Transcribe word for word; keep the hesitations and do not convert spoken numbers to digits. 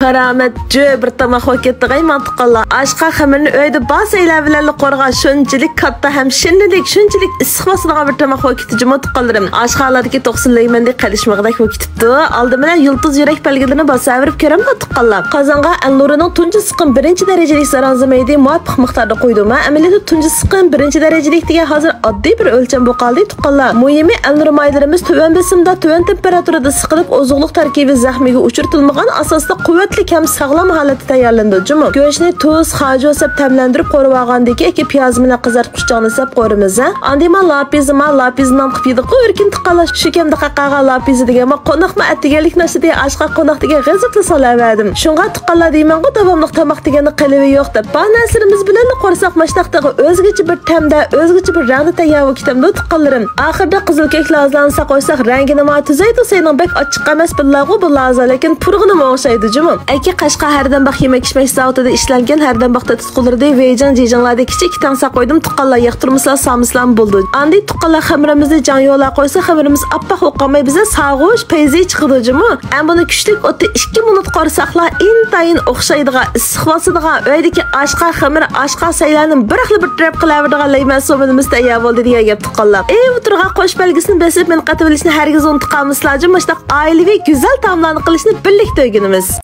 كارامەت جۆ بىر تاماق بولۇپ كەتتىغاي ماڭا تۇغقانلار. ئاشقا خېمىرنى ئۆيدە بار شەيلەر بىلەنلا قورغا، شۇنچىلىك كاتتا ھەم شىرنىدەك، شۇنچىلىك ئىسسىق باسىدىغان بىر تاماق بولۇپ كېتىدۇ جۇمۇ تۇغقانلىرىم. ئاشخانىلاردىكى توقسۇن لەيمەندەك قېلىشمىغۇدەك بولۇپ كېتىپتۇ. ئالدى بىلەن يۇلتۇز يۈرەك بەلگىلىرىنى باساۋېرىپ كۆرەمدۇ تۇغقانلار. قازانغا ئەلنۇرىنىڭ تۇنجى سىقىم بىرىنچى دەرىجىلىك زاراڭزا مەيدى مۇۋاپىق مىقداردا قويدۇم ھە. ئەمەلىيەتتە تۇنجى سىقىم بىرىنچى دەرىجىلىك دېگەن ھازىر ئاددىي بىر ئۆلچەم بولۇپ قالدى تۇغقانلار. مۇھىمى ئەلنۇر مايلىرىمىز تۆۋەن بېسىمدا، تۆۋەن تېمپېراتۇرىدا سىقىلىپ، ئوزۇقلۇق تەركىبى زەخمىگە ئۇچرىتىلمىغان ئاساستا قۇۋۋەتلىك ھەم ساغلام ھالەتتە تەييارلىنىدۇ جۇمۇ. گۆشنى تۇز، خاجۇ سەپ تەملەندۈرۈپ قورۇۋالغاندىن كېيىن، ئەكە پىيازى بىلەن قىزارتقۇچ چاغنى سەپ قورۇمىز ھە. ئاندىن مانا لاپىزما، لاپىزنى نان قىلىپ يېدۇققۇ ئۆركۈن تۇغقانلار. شۇ كەمدە قاقاغا لاپىزى دېگەنمۇ قوناقمۇ ئەتىگەنلىك ناشتا دېگەن ئاشقا قوناق دېگەن غەزەپلا سالاۋەردىم. شۇڭا تۇغقانلار دەيمەنغۇ داۋاملىق تاماق دېگەننىڭ قېلىۋى يوق دەپ. بار نەرسىلىرىمىز بىلەنلا قورساق ماشتاقتىغا ئۆزگىچە بىر تەمدە، ئۆزگىچە بىر رەڭدە تەييار بولۇپ كېتەمدۇ تۇغقانلىرىم. ئاخىرىدا قىزىل كۆك لازىلارنى ساقايساق رەڭگىنىمۇ تۈزەيدۇ سەينىڭ بەك ئاچچىق ئەمەس بىللاغۇ بۇ لازا، لېكىن پۇرىغىنىمۇ ئوخشايدۇ جۇمۇ. ئەكە قەشقەر ھەردەمباق يېمەك ئىچمەك زاۋۇتىدا ئىشلەنگەن ھەردەمباق تېتىتقۇلىرىدى ۋېيجىڭ جىجىڭلاردىن كىچىك كىتەڭ ساقايدىم تۇغقانلار ياقتۇرمىسىلا سالمىسىلام بولىدۇ. ئاندىن تۇغقانلار خېمىرىمىزنى جاڭيولا قويسا خېمىرىمىز ئاپئاق بولۇپ قالماي بىزدە ساغۇش پەيزى چىقىدۇ جۇمۇ. ئەمما بۇنى كۈچلۈك ئوتتا ئىككى مىنۇت قورساقلار ئىنتايىن ئوخشايدىغان، ئىسسىق باسىدىغان، ئۆيدىكى ئاشقا خېمىر، ئاشقا سەيلەرنى بىراقلا بىر تەرەپ قىلىۋېرىدىغان لەيمەن سومىلىمىز تەييار بولدى دېگەن گەپ تۇغقانلار. ئېۋىتۇرغا قوش بەلگىسىنى بېسىپ مېنى قېتىۋېلىشنى ھەرگىز ئۇنتۇپ قالمىسىلار جۇمۇ. مۇشۇنداق ئائىلىۋى گۈزەل تائاملارنى قىلىشنى بىرلىكتە ئۆگىنىمىز.